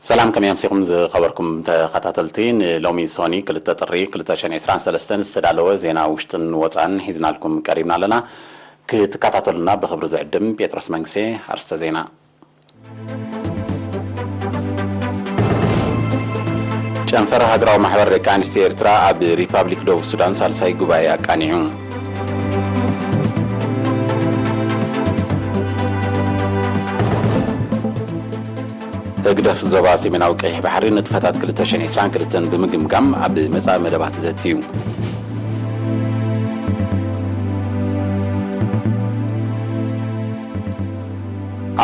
ሰላም፣ ከመይ ኣምሲኹም ዝኸበርኩም ተኸታተልቲ? ንሎሚ ሶኒ ክልተ ጥሪ ክልተ ሽሕን ዕስራን ሰለስተን ዝተዳለወ ዜና ውሽጥን ወጻእን ሒዝናልኩም ቀሪብና ኣለና። ክትከታተሉና ብኽብሪ ዝዕድም ጴጥሮስ መንግሴ። ኣርስተ ዜና። ጨንፈር ሃገራዊ ማሕበር ደቂ ኣንስትዮ ኤርትራ ኣብ ሪፓብሊክ ደቡብ ሱዳን ሳልሳይ ጉባኤ ኣቃኒዑ። ህግደፍ ዞባ ሰሜናዊ ቀይሕ ባሕሪ ንጥፈታት ክልተ ሽሕን ዕስራን ክልተን ብምግምጋም ኣብ መጻኢ መደባት ዘትዩ።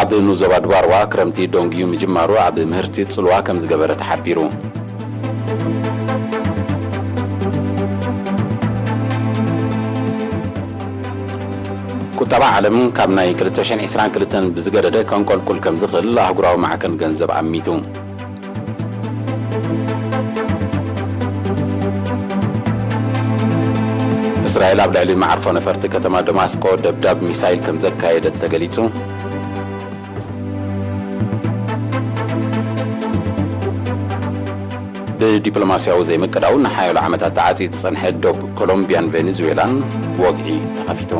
ኣብ ንዞባ ድባርዋ ክረምቲ ደንጉዩ ምጅማሩ ኣብ ምህርቲ ጽልዋ ከም ዝገበረ ተሓቢሩ። ቁጠባ ዓለም ካብ ናይ ክልተ ሽሕን ዕስራን ክልተን ብዝገደደ ከንቆልቁል ከም ዝኽእል ኣህጉራዊ ማዕከን ገንዘብ ኣሚቱ። እስራኤል ኣብ ልዕሊ መዓርፎ ነፈርቲ ከተማ ደማስቆ ደብዳብ ሚሳይል ከም ዘካየደት ተገሊጹ። ብዲፕሎማስያዊ ዘይምቅዳው ንሓያሎ ዓመታት ተዓጽዩ ዝጸንሐ ዶብ ኮሎምቢያን ቬኔዙዌላን ወግዒ ተኸፊቱ።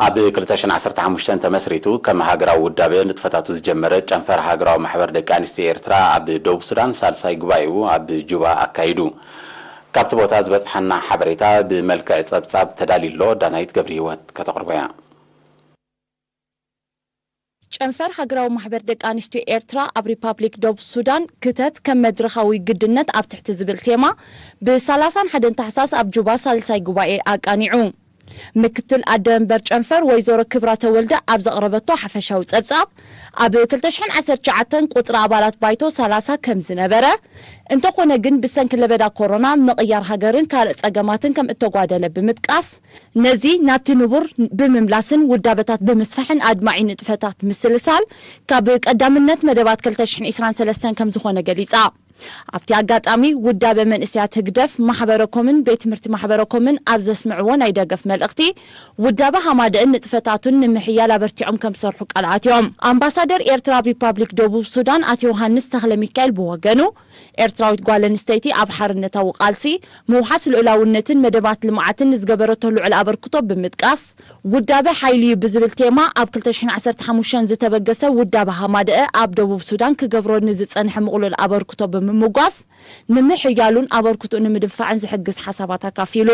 ኣብ ክልተ ሽሕን ዓሰርተ ሓሙሽተን ተመስሪቱ ከም ሃገራዊ ውዳበ ንጥፈታቱ ዝጀመረ ጨንፈር ሃገራዊ ማሕበር ደቂ ኣንስትዮ ኤርትራ ኣብ ደቡብ ሱዳን ሳልሳይ ጉባኤኡ ኣብ ጁባ ኣካይዱ። ካብቲ ቦታ ዝበጽሓና ሓበሬታ ብመልክዕ ጸብጻብ ተዳልዩ ኣሎ። ዳናይት ገብረ ህይወት ከተቕርቦ እያ። ጨንፈር ሃገራዊ ማሕበር ደቂ ኣንስትዮ ኤርትራ ኣብ ሪፓብሊክ ደቡብ ሱዳን ክተት ከም መድረኻዊ ግድነት ኣብ ትሕቲ ዝብል ቴማ ብ ሰላሳን ሓደን ታሕሳስ ኣብ ጁባ ሳልሳይ ጉባኤ ኣቃኒዑ። ምክትል ኣደ መንበር ጨንፈር ወይዘሮ ክብራ ተወልደ ኣብ ዘቕረበቶ ሓፈሻዊ ጸብጻብ፣ ኣብ ክልተ ሽሕን ዓሰርተ ትሽዓተን ቁጽሪ ኣባላት ባይቶ ሰላሳ ከም ዝነበረ፣ እንተኾነ ግን ብሰንኪ ለበዳ ኮሮና ምቕያር ሃገርን ካልእ ጸገማትን ከም እተጓደለ ብምጥቃስ፣ ነዚ ናብቲ ንቡር ብምምላስን ውዳበታት ብምስፋሕን ኣድማዒ ንጥፈታት ምስልሳል ካብ ቀዳምነት መደባት ክልተ ሽሕን ዕስራን ሰለስተን ከም ዝኾነ ገሊጻ። ኣብቲ ኣጋጣሚ ውዳበ መንእሰያት ህግደፍ ማሕበረኮምን ቤት ትምህርቲ ማሕበረኮምን ኣብ ዘስምዕዎ ናይ ደገፍ መልእኽቲ፣ ውዳበ ሃማደእን ንጥፈታቱን ንምሕያል ኣበርቲዖም ከም ዝሰርሑ ቃል ኣትዮም። ኣምባሳደር ኤርትራ ኣብ ሪፓብሊክ ደቡብ ሱዳን ኣቶ ዮሃንስ ተኽለ ሚካኤል ብወገኑ፣ ኤርትራዊት ጓል ኣንስተይቲ ኣብ ሓርነታዊ ቃልሲ፣ ምውሓስ ልኡላውነትን መደባት ልምዓትን ንዝገበረቶ ልዑል ኣበርክቶ ብምጥቃስ፣ ውዳበ ሓይሊ እዩ ብዝብል ቴማ ኣብ ክልተ ሽሕን ዓሰርተ ሓሙሽተን ዝተበገሰ ውዳበ ሃማደአ ኣብ ደቡብ ሱዳን ክገብሮ ንዝጸንሐ ምቕሉል ኣበርክቶ ብምምጓስ፣ ንምሕያሉን ኣበርክትኡ ንምድንፋዕን ዝሕግዝ ሓሳባት ኣካፊሉ።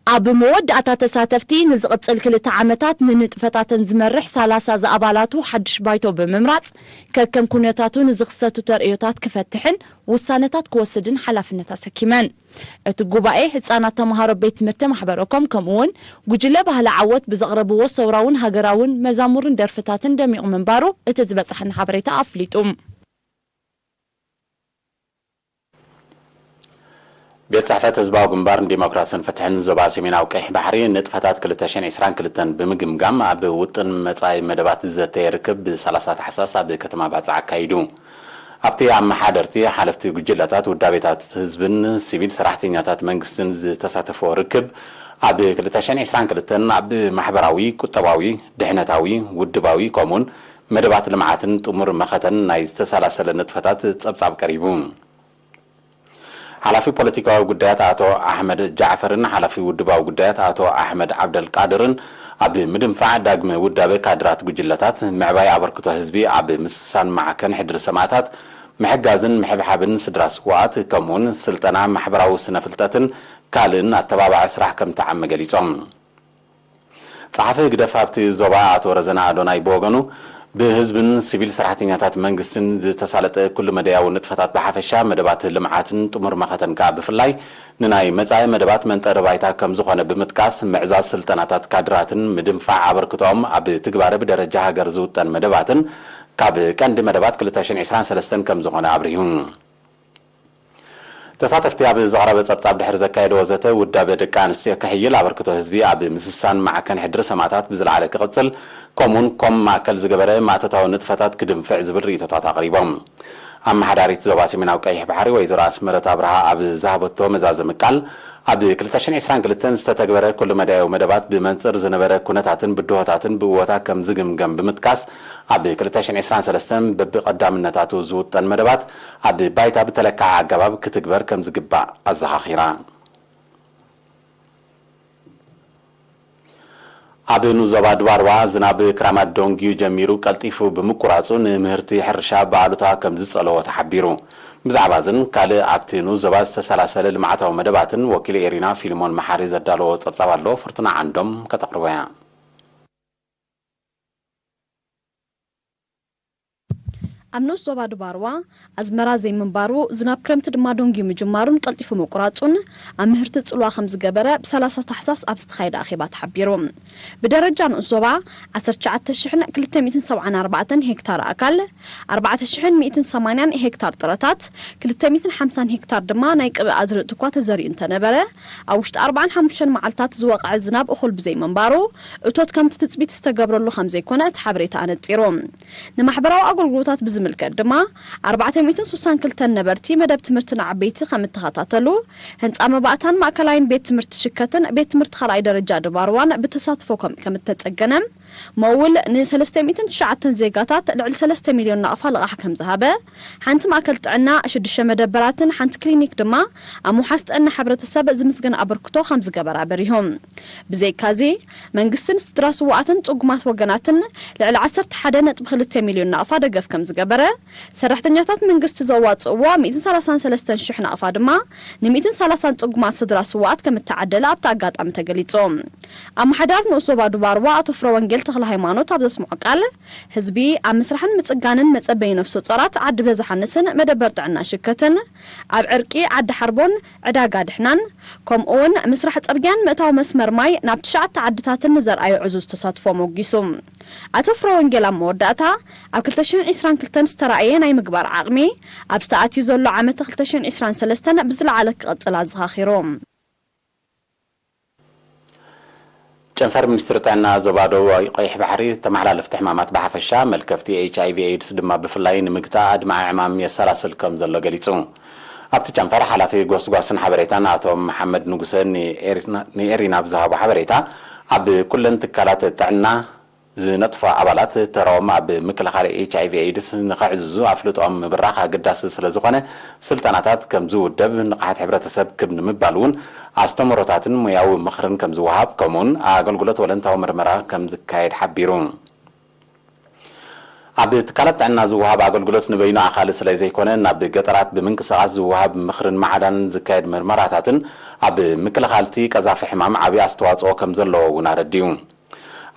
ኣብ መወዳእታ ተሳተፍቲ ንዝቕጽል ክልተ ዓመታት ንንጥፈታተን ዝመርሕ ሰላሳ ዝኣባላቱ ሓድሽ ባይቶ ብምምራጽ፣ ከከም ኩነታቱ ንዝኽሰቱ ተርእዮታት ክፈትሕን ውሳነታት ክወስድን ሓላፍነት ኣሰኪመን። እቲ ጉባኤ ህጻናት ተመሃሮ ቤት ትምህርቲ ማሕበረኮም ከምኡ እውን ጉጅለ ባህሊ ዓወት ብዘቕረብዎ ሰውራውን ሃገራውን መዛሙርን ደርፍታትን ደሚቑ ምንባሩ እቲ ዝበጽሐና ሓበሬታ ኣፍሊጡ። ቤት ጽሕፈት ህዝባዊ ግንባር ንዲሞክራስን ፍትሕን ዞባ ሰሜናዊ ቀይሕ ባሕሪ ንጥፈታት ክልተ ሽሕን ዕስራን ክልተን ብምግምጋም ኣብ ውጥን መጻኢ መደባት ዝዘተየ ርክብ ብ ሰላሳ ታሕሳስ ኣብ ከተማ ባጽዕ ኣካይዱ። ኣብቲ ኣመሓደርቲ፣ ሓለፍቲ ጉጅለታት፣ ውዳቤታት ህዝብን ሲቪል ሰራሕተኛታት መንግስትን ዝተሳተፎ ርክብ ኣብ ክልተ ሽሕን ዕስራን ክልተን ኣብ ማሕበራዊ፣ ቁጠባዊ፣ ድሕነታዊ፣ ውድባዊ ከምኡውን መደባት ልምዓትን ጥሙር መኸተን ናይ ዝተሰላሰለ ንጥፈታት ጸብጻብ ቀሪቡ። ሓላፊ ፖለቲካዊ ጉዳያት ኣቶ ኣሕመድ ጃዕፈርን ሓላፊ ውድባዊ ጉዳያት ኣቶ ኣሕመድ ዓብደልቃድርን ኣብ ምድንፋዕ ዳግመ ውዳበ ካድራት ጉጅለታት፣ ምዕባይ ኣበርክቶ ህዝቢ ኣብ ምስሳን ማዕከን ሕድሪ ሰማእታት፣ ምሕጋዝን ምሕብሓብን ስድራ ስውኣት፣ ከምኡውን ስልጠና ማሕበራዊ ስነ ፍልጠትን ካልእን ኣተባባዒ ስራሕ ከም ተዓመ ገሊጾም። ጸሓፊ ህግደፍ ኣብቲ ዞባ ኣቶ ረዘነ ኣዶናይ ብወገኑ፣ ብህዝብን ሲቪል ሰራሕተኛታት መንግስትን ዝተሳለጠ ኩሉ መደያዊ ንጥፈታት ብሓፈሻ፣ መደባት ልምዓትን ጥሙር መኸተን ከኣ ብፍላይ ንናይ መጻኢ መደባት መንጠሪ ባይታ ከም ዝኾነ ብምጥቃስ፣ ምዕዛዝ ስልጠናታት ካድራትን ምድንፋዕ ኣበርክቶኦም ኣብ ትግባረ ብደረጃ ሃገር ዝውጠን መደባትን ካብ ቀንዲ መደባት ክልተ ሽሕን ዕስራን ሰለስተን ከም ዝኾነ ኣብሪሁ። ተሳተፍቲ ኣብ ዝቐረበ ጸብጻብ ድሕሪ ዘካየድዎ ዘተ፣ ውዳበ ደቂ ኣንስትዮ ክሕይል፣ ኣበርክቶ ህዝቢ ኣብ ምስሳን ማዕከን ሕድሪ ሰማእታት ብዝለዓለ ክቕጽል፣ ከምኡውን ኮም ማእከል ዝገበረ ማእቶታዊ ንጥፈታት ክድንፍዕ ዝብል ርእይቶታት ኣቕሪቦም። ኣመሓዳሪት ዞባ ሰሜናዊ ቀይሕ ባሕሪ ወይዘሮ ኣስመረት ኣብርሃ ኣብ ዝሃበቶ መዛዘሚ ቃል፣ ኣብ ክልተ ሽሕን ዕስራን ክልተን ዝተተግበረ ኩሉ መዳያዊ መደባት ብመንጽር ዝነበረ ኩነታትን ብድሆታት ብእወታ ከም ዝግምገም ብምጥቃስ፣ ኣብ ክልተ ሽሕን ዕስራን ሰለስተን በብቐዳምነታቱ ዝውጠን መደባት ኣብ ባይታ ብተለክዓ ኣገባብ ክትግበር ከም ዝግባእ ኣዘኻኺራ። ኣብ ንዞባ ድባርዋ ዝናብ ክራማት ደንጉዩ ጀሚሩ ቀልጢፉ ብምቁራጹ ንምህርቲ ሕርሻ ብኣሉታ ከም ዝጸለዎ ተሓቢሩ። ብዛዕባ እዝን ካልእ ኣብቲ ንዞባ ዝተሰላሰለ ልምዓታዊ መደባትን ወኪል ኤሪና ፊልሞን መሓሪ ዘዳለዎ ጸብጻብ ኣሎ፣ ፍርቱና ዓንዶም ከተቕርቦ እያ። ኣብ ንኡስ ዞባ ድባርዋ ኣዝመራ ዘይምንባሩ፣ ዝናብ ክረምቲ ድማ ደንጉዩ ምጅማሩን ቀልጢፉ ምቁራጹን፣ ኣብ ምህርቲ ጽልዋ ከም ዝገበረ ብ ሰላሳ ታሕሳስ ኣብ ዝተኻየደ ኣኼባ ተሓቢሩ። ብደረጃ ንኡስ ዞባ፣ ዓሰርተ ትሽዓተ ሽሕን ክልተ ሚእትን ሰብዓን ኣርባዕተን ሄክታር ኣካል፣ ኣርባዕተ ሽሕን ሚእትን ሰማንያን ሄክታር ጥረታት፣ ክልተ ሚእትን ሓምሳን ሄክታር ድማ ናይ ቅብእ ኣዝርእቲ እኳ ተዘሪኡ እንተነበረ፣ ኣብ ውሽጢ ኣርባዓን ሓሙሽተን መዓልታት ዝወቕዐ ዝናብ እኹል ብዘይምንባሩ፣ እቶት ከምቲ ትጽቢት ዝተገብረሉ ከም ዘይኮነ እቲ ሓበሬታ ኣነጺሩ። ንማሕበራዊ ኣገልግሎታት ብዝምልከት ድማ፣ ኣርባዕተ ሚእትን ስሳን ክልተን ነበርቲ መደብ ትምህርቲ ንዓበይቲ ከም እተኸታተሉ፣ ህንጻ መባእታን ማእከላይን ቤት ትምህርቲ ሽከትን ቤት ትምህርቲ ካልኣይ ደረጃ ድባርዋን ብተሳትፎ ከም ከም እተጸገነ፣ መውል ንሰለስተ ሚእትን ትሽዓተን ዜጋታት ልዕሊ ሰለስተ ሚልዮን ናቕፋ ልቓሕ ከም ዝሃበ፣ ሓንቲ ማእከል ጥዕና፣ ሽዱሽተ መደበራትን ሓንቲ ክሊኒክ ድማ ኣብ ምውሓስ ጥዕና ሕብረተሰብ ዝምስገን ኣበርክቶ ከም ዝገበራ በሪሆም። ብዘይካዚ፣ መንግስትን ስድራ ስውኣትን ጽጉማት ወገናትን ልዕሊ ዓሰርተ ሓደ ነጥቢ ክልተ ሚልዮን ናቕፋ ደገፍ ከም ዝገበረ፣ ሰራሕተኛታት መንግስቲ ዘዋጽእዎ ሚእትን ሰላሳን ሰለስተን ሽሕ ናቕፋ ድማ ን ሚእትን ሰላሳን ጽጉማት ስድራ ስውኣት ከም እተዓደለ ኣብቲ ኣጋጣሚ ተገሊጹ። ኣመሓዳሪ ንኡስ ዞባ ዱባርዋ ኣቶ ፍረወንጌል ተኽለ ሃይማኖት ኣብ ዘስምዖ ቃል፣ ህዝቢ ኣብ ምስራሕን ምጽጋንን መጸበዪ ነፍሰ ጾራት ዓዲ በዛሓንስን መደበር ጥዕና ሽከትን፣ ኣብ ዕርቂ ዓዲ ሓርቦን ዕዳጋ ድሕናን፣ ከምኡውን ምስራሕ ጽርግያን ምእታው መስመር ማይ ናብ ትሽዓተ ዓድታትን ንዘርኣዮ ዕዙዝ ተሳትፎ ሞጊሱ። ኣቶ ፍረወንጌል ኣብ መወዳእታ፣ ኣብ ክልተ ሽሕን ዕስራን ክልተን ዝተራእየ ናይ ምግባር ዓቕሚ፣ ኣብ ዝተኣትዩ ዘሎ ዓመተ ክልተ ሽሕን ዕስራን ሰለስተን ብዝለዓለ ክቕጽል ኣዘኻኺሩ። ጨንፈር ሚኒስትሪ ጥዕና ዞባ ደቡባዊ ቀይሕ ባሕሪ፣ ተመሓላለፍቲ ሕማማት ብሓፈሻ፣ መልከፍቲ ኤች ኣይ ቪ ኤድስ ድማ ብፍላይ ንምግታእ ኣድማዒ ዕማም የሰላስል ከም ዘሎ ገሊጹ። ኣብቲ ጨንፈር ሓላፊ ጎስጓስን ሓበሬታን ኣቶ መሓመድ ንጉሰ ንኤሪና፣ ንኤሪና ብዝሃቦ ሓበሬታ፣ ኣብ ኩለን ትካላት ጥዕና ዝነጥፉ ኣባላት ተራኦም ኣብ ምክልኻል ኤች ኣይ ቪ ኤድስ ንኸዕዝዙ ኣፍልጦኦም ምብራኽ ኣገዳሲ ስለ ዝኾነ፣ ስልጠናታት ከም ዝውደብ፣ ንቕሓት ሕብረተሰብ ክብ ንምባል እውን ኣስተምህሮታትን ሞያዊ ምኽርን ከም ዝወሃብ፣ ከምኡውን ኣገልግሎት ወለንታዊ ምርመራ ከም ዝካየድ ሓቢሩ። ኣብ ትካላት ጥዕና ዝወሃብ ኣገልግሎት ንበይኑ ኣኻሊ ስለ ዘይኮነ፣ ናብ ገጠራት ብምንቅስቓስ ዝወሃብ ምኽርን ማዕዳን ዝካየድ ምርመራታትን ኣብ ምክልኻል እቲ ቀዛፊ ሕማም ዓቢ ኣስተዋጽኦ ከም ዘለዎ እውን ኣረዲኡ።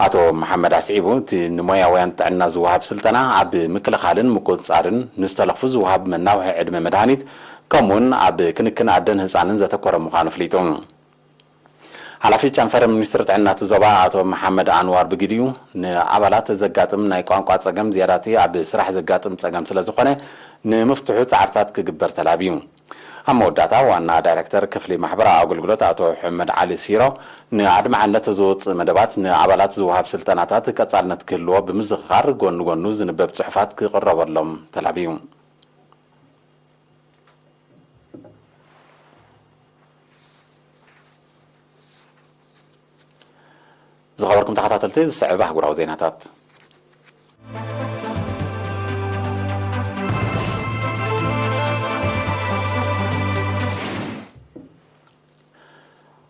ኣቶ መሓመድ ኣስዒቡ፣ እቲ ንሞያውያን ጥዕና ዝወሃብ ስልጠና ኣብ ምክልኻልን ምቁጽጻርን ንዝተለኽፉ ዝወሃብ መናውሒ ዕድመ መድሃኒት፣ ከምኡውን ኣብ ክንክን ኣደን ህጻንን ዘተኮረ ምዃኑ ኣፍሊጡ። ሓላፊ ጨንፈር ሚኒስትሪ ጥዕና እቲ ዞባ ኣቶ መሓመድ ኣንዋር ብግዲኡ፣ ንኣባላት ዘጋጥም ናይ ቋንቋ ጸገም ዝያዳቲ ኣብ ስራሕ ዘጋጥም ጸገም ስለ ዝኾነ፣ ንምፍትሑ ጻዕርታት ክግበር ተላብዩ። ኣብ መወዳእታ፣ ዋና ዳይሬክተር ክፍሊ ማሕበራዊ ኣገልግሎት ኣቶ ሕመድ ዓሊ ሲሮ፣ ንኣድማዕነት ዝወጽእ መደባት ንኣባላት ዝወሃብ ስልጠናታት ቀጻልነት ክህልዎ ብምዝኽኻር፣ ጎኒ ጎኑ ዝንበብ ጽሑፋት ክቕረበሎም ተላብዩ። ዝኸበርኩም ተኸታተልቲ፣ ዝስዕብ ኣህጉራዊ ዜናታት።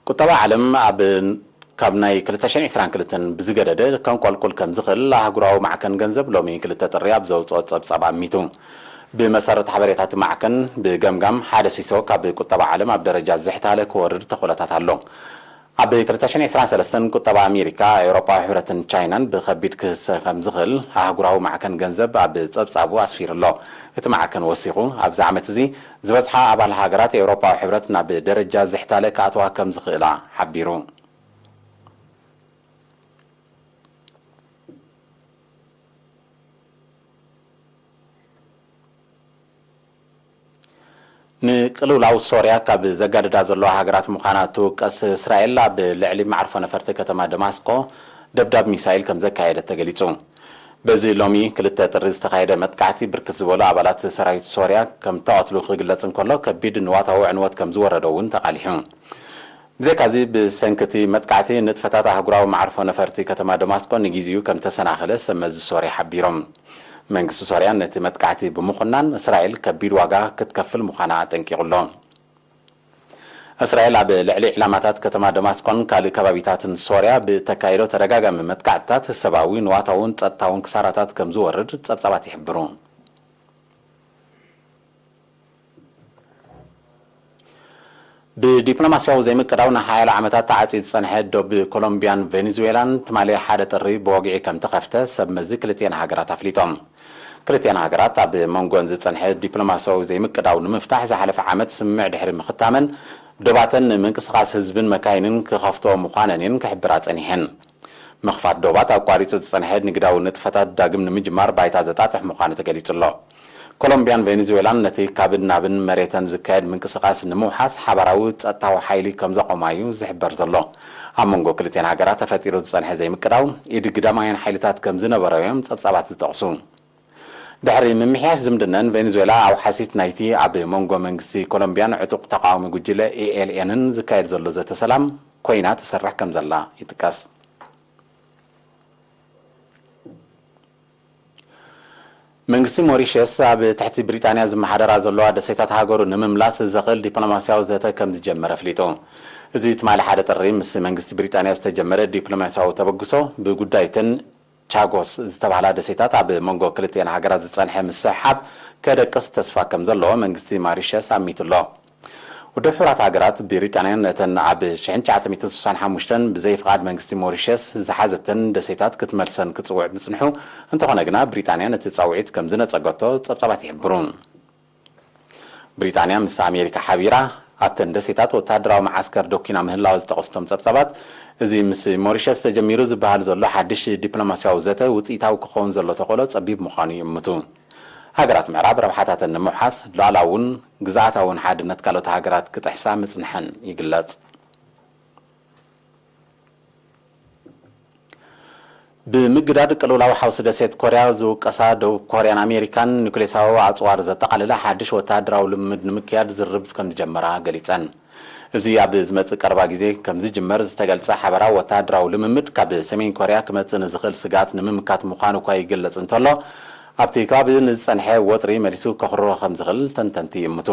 ቁጠባ ዓለም ኣብ፣ ካብ ናይ ክልተ ሽሕን ዕስራን ክልተን ብዝገደደ ከንቆልቁል ከም ዝኽእል ኣህጉራዊ ማዕከን ገንዘብ ሎሚ ክልተ ጥሪ ኣብ ዘውፅኦ ጸብጻብ ኣሚቱ። ብመሰረት ሓበሬታ እቲ ማዕከን፣ ብገምጋም ሓደ ሲሶ ካብ ቁጠባ ዓለም ኣብ ደረጃ ዝሕታለ ክወርድ ተኽእሎታት ኣሎ። ኣብ ክልተ ሽሕን ዕስራን ሰለስተን ቁጠባ ኣሜሪካ፣ ኤውሮጳዊ ሕብረትን ቻይናን ብኸቢድ ክህሰ ከም ዝኽእል ኣህጉራዊ ማዕከን ገንዘብ ኣብ ጸብጻቡ ኣስፊሩ ኣሎ። እቲ ማዕከን ወሲኹ፣ ኣብዚ ዓመት እዚ ዝበዝሓ ኣባል ሃገራት ኤውሮጳዊ ሕብረት ናብ ደረጃ ዝሕታለ ክኣትዋ ከም ዝኽእላ ሓቢሩ። ንቅልውላው ሶርያ ካብ ዘጋድዳ ዘለዋ ሃገራት ምዃና እትውቀስ እስራኤል፣ ኣብ ልዕሊ መዓርፎ ነፈርቲ ከተማ ደማስቆ ደብዳብ ሚሳይል ከም ዘካየደት ተገሊጹ። በዚ ሎሚ ክልተ ጥሪ ዝተኻየደ መጥቃዕቲ ብርክት ዝበሉ ኣባላት ሰራዊት ሶርያ ከም ተቐትሉ ክግለጽ እንከሎ፣ ከቢድ ንዋታዊ ዕንወት ከም ዝወረዶ እውን ተቓሊሑ። ብዘይካዚ፣ ብሰንኪ እቲ መጥቃዕቲ፣ ንጥፈታት ኣህጉራዊ መዓርፎ ነፈርቲ ከተማ ደማስቆ ንግዜኡ ከም ተሰናኸለ ሰብ መዚ ሶርያ ሓቢሮም። መንግስቲ ሶርያ ነቲ መጥቃዕቲ ብምኹናን፣ እስራኤል ከቢድ ዋጋ ክትከፍል ምዃና ኣጠንቂቑ ኣሎ። እስራኤል ኣብ ልዕሊ ዕላማታት ከተማ ደማስቆን ካልእ ከባቢታትን ሶርያ ብተካይዶ ተደጋጋሚ መጥቃዕትታት፣ ሰብኣዊ፣ ንዋታውን ጸጥታውን ክሳራታት ከም ዝወርድ ጸብጻባት ይሕብሩ። ብዲፕሎማስያዊ ዘይምቅዳው ንሓያሎ ዓመታት ተዓጽዩ ዝጸንሐ ዶብ ኮሎምቢያን ቬኔዙዌላን ትማሊ ሓደ ጥሪ ብወግዒ ከም ተኸፍተ ሰብ መዚ ክልቲኤን ሃገራት ኣፍሊጦም። ክልቲኤን ሃገራት ኣብ መንጎን ዝጸንሐ ዲፕሎማስያዊ ዘይምቅዳው ንምፍታሕ ዝሓለፈ ዓመት ስምምዕ ድሕሪ ምኽታመን፣ ዶባተን ንምንቅስቓስ ህዝብን መካይንን ክኸፍቶ ምዃነን እየን ክሕብራ ጸኒሐን። ምኽፋት ዶባት ኣቋሪጹ ዝጸንሐ ንግዳዊ ንጥፈታት ዳግም ንምጅማር ባይታ ዘጣጥሕ ምዃኑ ተገሊጹ ኣሎ። ኮሎምቢያን ቬኔዙዌላን ነቲ ካብን ናብን መሬተን ዝካየድ ምንቅስቓስ ንምውሓስ ሓባራዊ ጸጥታዊ ሓይሊ ከም ዘቖማ እዩ ዝሕበር ዘሎ። ኣብ መንጎ ክልቲኤን ሃገራት ተፈጢሩ ዝጸንሐ ዘይምቅዳው፣ ኢድ ግዳማውያን ሓይልታት ከም ዝነበሮ እዮም ጸብጻባት ዝጠቕሱ። ድሕሪ ምምሕያሽ ዝምድነን፣ ቬኔዙዌላ ኣውሓሲት ናይቲ ኣብ መንጎ መንግስቲ ኮሎምቢያን ዕጡቕ ተቓዋሚ ጉጅለ ኤ ኤል ኤንን ዝካየድ ዘሎ ዘተ ሰላም ኮይና ትሰርሕ ከም ዘላ ይጥቀስ። መንግስቲ ሞሪሸስ ኣብ ትሕቲ ብሪጣንያ ዝመሓደራ ዘለዋ ደሴታት ሃገሩ ንምምላስ ዘኽእል ዲፕሎማስያዊ ዘተ ከም ዝጀመረ ኣፍሊጡ። እዚ ትማሊ ሓደ ጥሪ ምስ መንግስቲ ብሪጣንያ ዝተጀመረ ዲፕሎማስያዊ ተበግሶ፣ ብጉዳይተን ቻጎስ ዝተባህላ ደሴታት ኣብ መንጎ ክልቲኤን ሃገራት ዝጸንሐ ምስሕሓብ ከደቅስ ተስፋ ከም ዘለዎ መንግስቲ ማሪሸስ ኣሚቱ ኣሎ። ውድብ ሕቡራት ሃገራት፣ ብሪጣንያ ነተን ኣብ ሽሕን ትሽዓተ ሚእትን ስሳን ሓሙሽተን ብዘይ ፍቓድ መንግስቲ ሞሪሸስ ዝሓዘተን ደሴታት ክትመልሰን ክጽውዕ ምጽንሑ፣ እንተኾነ ግና ብሪጣንያ ነቲ ጻውዒት ከም ዝነጸገቶ ጸብጻባት ይሕብሩ። ብሪጣንያ ምስ ኣሜሪካ ሓቢራ ኣብተን ደሴታት ወተሃደራዊ መዓስከር ደኲና ምህላዋ ዝጠቐሱቶም ጸብጻባት፣ እዚ ምስ ሞሪሸስ ተጀሚሩ ዝበሃል ዘሎ ሓድሽ ዲፕሎማስያዊ ዘተ ውጽኢታዊ ክኸውን ዘሎ ተኽእሎ ጸቢብ ምዃኑ ይእምቱ። ሃገራት ምዕራብ ረብሓታተን ንምውሓስ፣ ሉዓላውን ግዝኣታውን ሓድነት ካልኦት ሃገራት ክጥሕሳ ምጽንሐን ይግለጽ። ብምግዳድ ቅልውላው ሓውሲ ደሴት ኮርያ ዝውቀሳ ደቡብ ኮርያን ኣሜሪካን፣ ኒኩሌሳዊ ኣጽዋር ዘጠቓለለ ሓድሽ ወተሃደራዊ ልምምድ ንምክያድ ዝርርብ ከም ዝጀመራ ገሊጸን። እዚ ኣብ ዝመጽእ ቀረባ ግዜ ከም ዝጅመር ዝተገልጸ ሓበራዊ ወተሃደራዊ ልምምድ፣ ካብ ሰሜን ኮርያ ክመጽእ ንዝኽእል ስግኣት ንምምካት ምዃኑ እኳ ይግለጽ እንተሎ፣ ኣብቲ ከባቢ ንዝጸንሐ ወጥሪ መሊሱ ከኽርሮ ከም ዝኽእል ተንተንቲ ይእምቱ።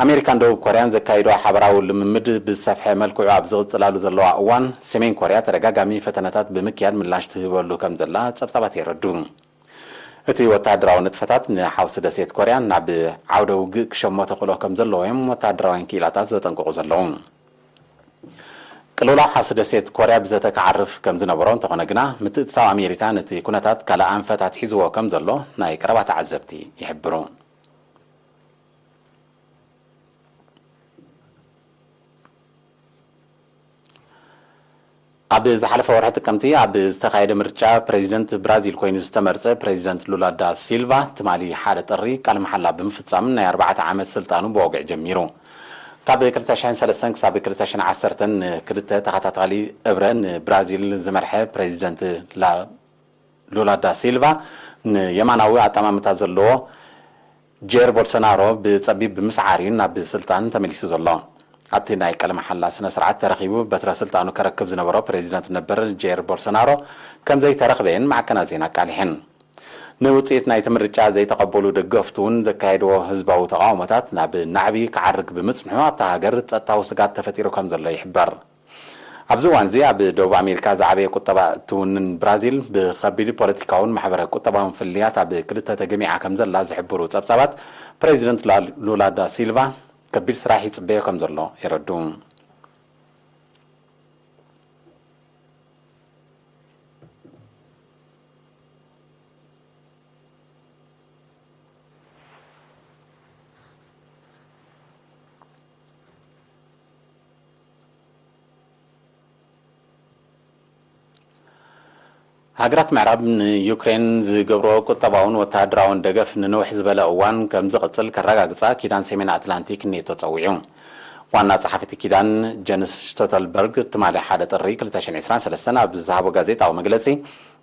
ኣሜሪካን ደቡብ ኮርያን ዘካይዶ ሓበራዊ ልምምድ ብዝሰፍሐ መልክዑ ኣብ ዝቕጽላሉ ዘለዋ እዋን፣ ሰሜን ኮርያ ተደጋጋሚ ፈተነታት ብምክያድ ምላሽ ትህበሉ ከም ዘላ ጸብጻባት የረዱ። እቲ ወተሃደራዊ ንጥፈታት ንሓውሲ ደሴት ኮርያ ናብ ዓውደ ውግእ ክሸሞ ተኽእሎ ከም ዘለዎ እዮም ወተሃደራውያን ክኢላታት ዘጠንቅቑ ዘለዉ። ቅልውላው ሓውሲ ደሴት ኮርያ ብዘተ ክዓርፍ ከም ዝነበሮ እንተኾነ ግና፣ ምትእትታው ኣሜሪካ ነቲ ኩነታት ካልእ ኣንፈት ኣትሒዝዎ ከም ዘሎ ናይ ቀረባ ተዓዘብቲ ይሕብሩ። ኣብ ዝሓለፈ ወርሒ ጥቅምቲ ኣብ ዝተኻየደ ምርጫ ፕሬዚደንት ብራዚል ኮይኑ ዝተመርጸ ፕሬዚደንት ሉላ ዳ ሲልቫ፣ ትማሊ ሓደ ጥሪ ቃለ መሓላ ብምፍጻም ናይ ኣርባዕተ ዓመት ስልጣኑ ብወግዒ ጀሚሩ። ካብ ክልተ ሽሕን ሰለስተን ክሳብ ክልተ ሽሕን ዓሰርተን ንክልተ ተኸታታሊ እብረ ንብራዚል ዝመርሐ ፕሬዚደንት ላ-፣ ሉላ ዳ ሲልቫ፣ ንየማናዊ ኣጠማምታ ዘለዎ ጄር ቦልሶናሮ ብጸቢብ ብምስዓር እዩ ናብ ስልጣን ተመሊሱ ዘሎ። ኣብቲ ናይ ቃለ መሓላ ስነ ስርዓት ተረኺቡ በትረ ስልጣኑ ከረክብ ዝነበሮ ፕሬዚደንት ነበር ጄር ቦልሶናሮ ከም ዘይተረኽበ እየን ማዕከናት ዜና ኣቃሊሐን። ንውጽኢት ናይቲ ምርጫ ዘይተቐበሉ ደገፍቱ እውን ዘካየድዎ ህዝባዊ ተቓውሞታት ናብ ናዕቢ ክዓርግ ብምጽንሑ፣ ኣብታ ሃገር ጸጥታዊ ስግኣት ተፈጢሩ ከም ዘሎ ይሕበር። ኣብዚ እዋን እዚ ኣብ ደቡብ ኣሜሪካ ዝዓበየ ቁጠባ እትውንን ብራዚል፣ ብኸቢድ ፖለቲካውን ማሕበረ ቁጠባውን ፍልልያት ኣብ ክልተ ተገሚዓ ከም ዘላ ዝሕብሩ ጸብጻባት፣ ፕሬዚደንት ላ-፣ ሉላ ዳ ሲልቫ ከቢድ ስራሕ ይጽበዮ ከም ዘሎ የረዱ። ሃገራት ምዕራብ ንዩክሬን ዝገብሮ ቁጠባውን ወተሃደራውን ደገፍ ንንውሕ ዝበለ እዋን ከም ዝቕጽል ከረጋግጻ ኪዳን ሰሜን ኣትላንቲክ ኔቶ ጸዊዑ። ዋና ጸሓፊ እቲ ኪዳን ጀንስ ስቶተልበርግ ትማሊ ሓደ ጥሪ ክልተ ሽሕን ዕስራን ሰለስተን ኣብ ዝሃቦ ጋዜጣዊ መግለጺ፣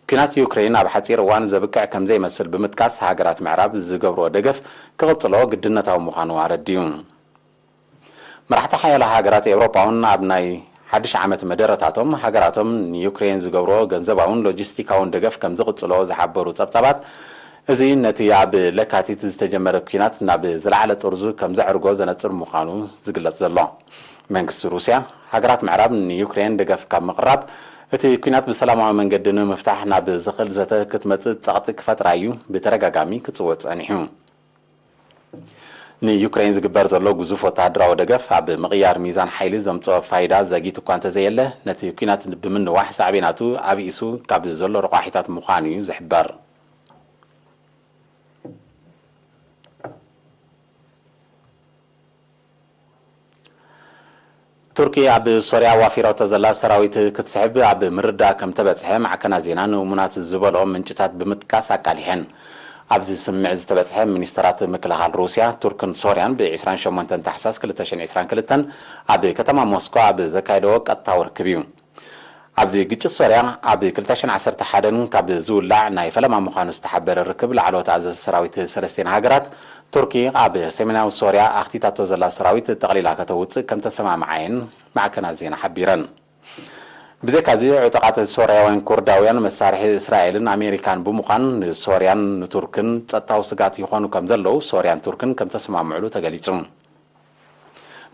ኲናት ዩክሬን ኣብ ሓጺር እዋን ዘብቅዕ ከም ዘይመስል ብምጥቃስ፣ ሃገራት ምዕራብ ዝገብርኦ ደገፍ ክቕጽሎ ግድነታዊ ምዃኑ ኣረዲኡ። መራሕቲ ሓያሎ ሃገራት ኤውሮጳ እውን ኣብ ናይ ሓድሽ ዓመት መደረታቶም፣ ሃገራቶም ንዩክሬን ዝገብርኦ ገንዘባውን ሎጂስቲካውን ደገፍ ከም ዝቕጽሎ ዝሓበሩ ጸብጻባት፣ እዚ ነቲ ኣብ ለካቲት ዝተጀመረ ኲናት ናብ ዝለዓለ ጥርዙ ከም ዘዕርጎ ዘነጽር ምዃኑ ዝግለጽ ዘሎ። መንግስቲ ሩስያ፣ ሃገራት ምዕራብ ንዩክሬን ደገፍ ካብ ምቕራብ፣ እቲ ኲናት ብሰላማዊ መንገዲ ንምፍታሕ ናብ ዝኽእል ዘተ ክትመጽእ ጸቕጢ ክፈጥራ እዩ ብተደጋጋሚ ክጽውዕ ጸኒሑ። ንዩክሬን ዝግበር ዘሎ ግዙፍ ወተሃደራዊ ደገፍ፣ ኣብ ምቕያር ሚዛን ሓይሊ ዘምጽኦ ፋይዳ ዘጊት እኳ እንተዘየለ፣ ነቲ ኲናት ብምንዋሕ ሳዕቤናቱ ኣብኢሱ ካብ ዘሎ ረቋሒታት ምዃኑ እዩ ዝሕበር። ቱርኪ ኣብ ሶርያ ዋፊራቶ ዘላ ሰራዊት ክትስሕብ ኣብ ምርዳእ ከም ተበጽሐ ማዕከናት ዜና ንእሙናት ዝበሎ ምንጭታት ብምጥቃስ ኣቃሊሐን። ኣብዚ ስምምዕ ዝተበጽሐ፣ ሚኒስተራት ምክልኻል ሩስያ፣ ቱርክን ሶርያን ብ ዒስራን ሸሞንተን ታሕሳስ ክልተ ሽሕን ዕስራን ክልተን ኣብ ከተማ ሞስኮ ኣብ ዘካየደዎ ቀጥታዊ ርክብ እዩ። ኣብዚ ግጭት ሶርያ ኣብ ክልተ ሽሕን ዓሰርተ ሓደን ካብ ዝውላዕ ናይ ፈለማ ምዃኑ ዝተሓበረ ርክብ፣ ላዕለዎት ኣዘዝቲ ሰራዊት ሰለስቲኤን ሃገራት፣ ቱርኪ ኣብ ሰሜናዊ ሶርያ ኣኽቲታቶ ዘላ ሰራዊት ጠቕሊላ ከተውጽእ ከም ተሰማምዓየን ማዕከናት ዜና ሓቢረን። ብዘይካዚ፣ ዕጡቓት ሶርያውያን ኩርዳውያን መሳርሒ እስራኤልን ኣሜሪካን ብምዃን ንሶርያን ንቱርክን ጸጥታዊ ስጋት ይኾኑ ከም ዘለዉ ሶርያን ቱርክን ከም ተሰማምዕሉ ተገሊጹ።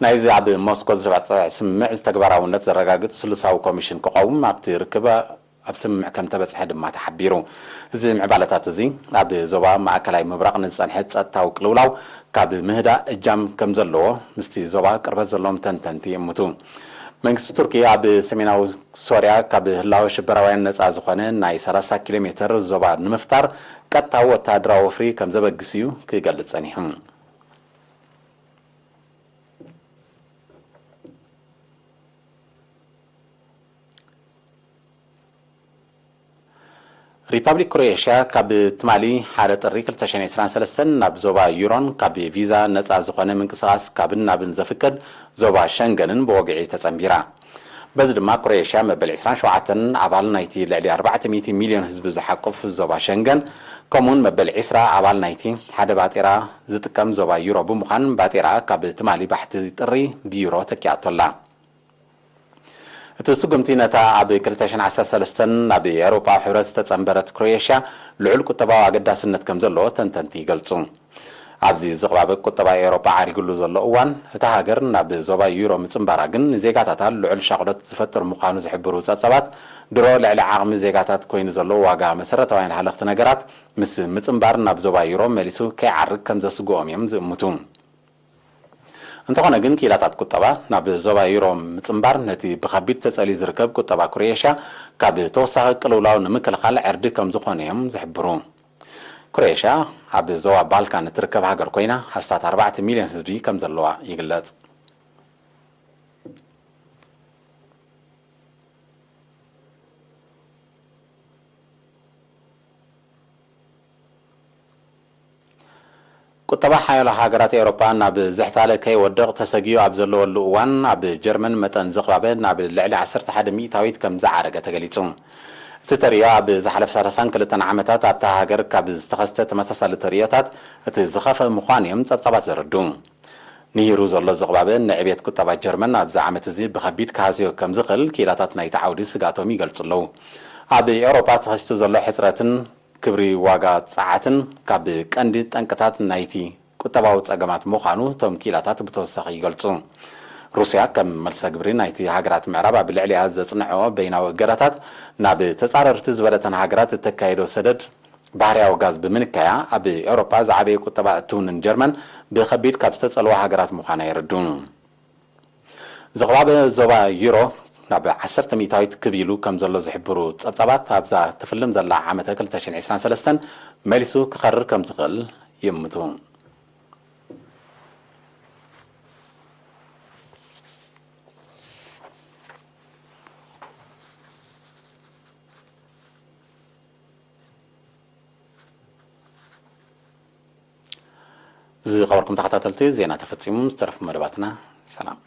ናይዚ ኣብ ሞስኮ ዝተባጽዐ ስምምዕ ተግባራውነት ዘረጋግጽ ስሉሳዊ ኮሚሽን ክቐውም ኣብቲ ርክብ ኣብ ስምምዕ ከም ተበጽሐ ድማ ተሓቢሩ። እዚ ምዕባለታት እዚ ኣብ ዞባ ማእከላይ ምብራቕ ንዝጸንሐ ጸጥታዊ ቅልውላው ካብ ምህዳእ እጃም ከም ዘለዎ ምስቲ ዞባ ቅርበት ዘለዎም ተንተንቲ ይእምቱ። መንግስቲ ቱርኪ ኣብ ሰሜናዊ ሶርያ ካብ ህላወ ሽበራውያን ነጻ ዝኾነ ናይ ሰላሳ ኪሎ ሜተር ዞባ ንምፍጣር ቀጥታዊ ወተሃደራዊ ወፍሪ ከም ዘበግስ እዩ ክገልጽ ጸኒሑ። ሪፓብሊክ ክሮኤሽያ ካብ ትማሊ ሓደ ጥሪ ክልተ ሽሕን ዕስራን ሰለስተን ናብ ዞባ ዩሮን ካብ ቪዛ ነጻ ዝኾነ ምንቅስቓስ ካብን ናብን ዘፍቅድ ዞባ ሸንገንን ብወግዒ ተጸንቢራ። በዚ ድማ ክሮኤሽያ መበል ዕስራን ሸውዓተን ኣባል ናይቲ ልዕሊ ኣርባዕተ ሚእቲ ሚልዮን ህዝቢ ዝሓቁፍ ዞባ ሸንገን፣ ከምኡውን መበል ዕስራ ኣባል ናይቲ ሓደ ባጤራ ዝጥቀም ዞባ ዩሮ ብምዃን፣ ባጤራ ካብ ትማሊ ባሕቲ ጥሪ ብዩሮ ተኪኣቶ ኣላ። እቲ ስጉምቲ ነታ ኣብ ክልተ ሽሕን ዓሰርተ ሰለስተን ናብ ኤውሮጳዊ ሕብረት ዝተጸንበረት ክሮኤሽያ ልዑል ቁጠባዊ ኣገዳስነት ከም ዘለዎ ተንተንቲ ይገልጹ። ኣብዚ ዝቕባበ ቁጠባ ኤውሮጳ ዓሪጉሉ ዘሎ እዋን፣ እታ ሃገር ናብ ዞባ ዩሮ ምጽንባራ ግን ንዜጋታታ ልዑል ሻቕሎት ዝፈጥር ምዃኑ ዝሕብሩ ጸብጻባት፣ ድሮ ልዕሊ ዓቕሚ ዜጋታት ኮይኑ ዘሎ ዋጋ መሰረታውያን ሃለኽቲ ነገራት ምስ ምጽንባር ናብ ዞባ ዩሮ መሊሱ ከይዓርግ ከም ዘስግኦም እዮም ዝእምቱ። እንተኾነ ግን፣ ክኢላታት ቁጠባ፣ ናብ ዞባ ዩሮ ምጽንባር ነቲ ብኸቢድ ተጸልዩ ዝርከብ ቁጠባ ክሮኤሽያ ካብ ተወሳኺ ቅልውላው ንምክልኻል ዕርዲ ከም ዝኾነ እዮም ዝሕብሩ። ክሮኤሽያ ኣብ ዞባ ባልካን እትርከብ ሃገር ኮይና፣ ኣስታት ኣርባዕተ ሚልዮን ህዝቢ ከም ዘለዋ ይግለጽ። ቁጠባ ሓያሎ ሃገራት ኤውሮጳ ናብ ዝሕታለ ከይወድቕ ተሰጊኡ ኣብ ዘለወሉ እዋን፣ ኣብ ጀርመን መጠን ዝቕባበ ናብ ልዕሊ ዓሰርተ ሓደ ሚእታዊት ከም ዝዓረገ ተገሊጹ። እቲ ተርእዮ ኣብ ዝሓለፈ ሰላሳን ክልተን ዓመታት ኣብታ ሃገር ካብ ዝተኸስተ ተመሳሳሊ ተርእዮታት እቲ ዝኸፍአ ምዃኑ እዮም ጸብጻባት ዘረድኡ። ንሂሩ ዘሎ ዝቕባበ ንዕብየት ቁጠባ ጀርመን ኣብዚ ዓመት እዚ ብኸቢድ ክሃስዮ ከም ዝኽእል ክኢላታት ናይቲ ዓውዲ ስግኣቶም ይገልጹ ኣለዉ። ኣብ ኤውሮጳ ተኸሲቱ ዘሎ ሕጽረትን ክብሪ ዋጋ ጸዓትን ካብ ቀንዲ ጠንቅታት ናይቲ ቁጠባዊ ጸገማት ምዃኑ እቶም ክኢላታት ብተወሳኺ ይገልጹ። ሩስያ ከም መልሰ ግብሪ ናይቲ ሃገራት ምዕራብ ኣብ ልዕሊኣ ዘጽንዐኦ በይናዊ እገዳታት ናብ ተጻረርቲ ዝበለተን ሃገራት እተካይዶ ሰደድ ባህርያዊ ጋዝ ብምንካያ፣ ኣብ ኤውሮጳ ዝዓበየ ቁጠባ እትውንን ጀርመን ብኸቢድ ካብ ዝተጸልዋ ሃገራት ምዃና የረድኡ። ዝቕባበ ዞባ ዩሮ ናብ ዓሰርተ ሚእታዊት ክብ ኢሉ ከም ዘሎ ዝሕብሩ ጸብጻባት፣ ኣብዛ ትፍልም ዘላ ዓመተ ክልተ ሽሕን ዕስራን ሰለስተን መሊሱ ክኸርር ከም ዝኽእል ይእምቱ። ዝኸበርኩም ተኸታተልቲ፣ ዜና ተፈጺሙ። ዝተረፉ መደባትና ሰላም።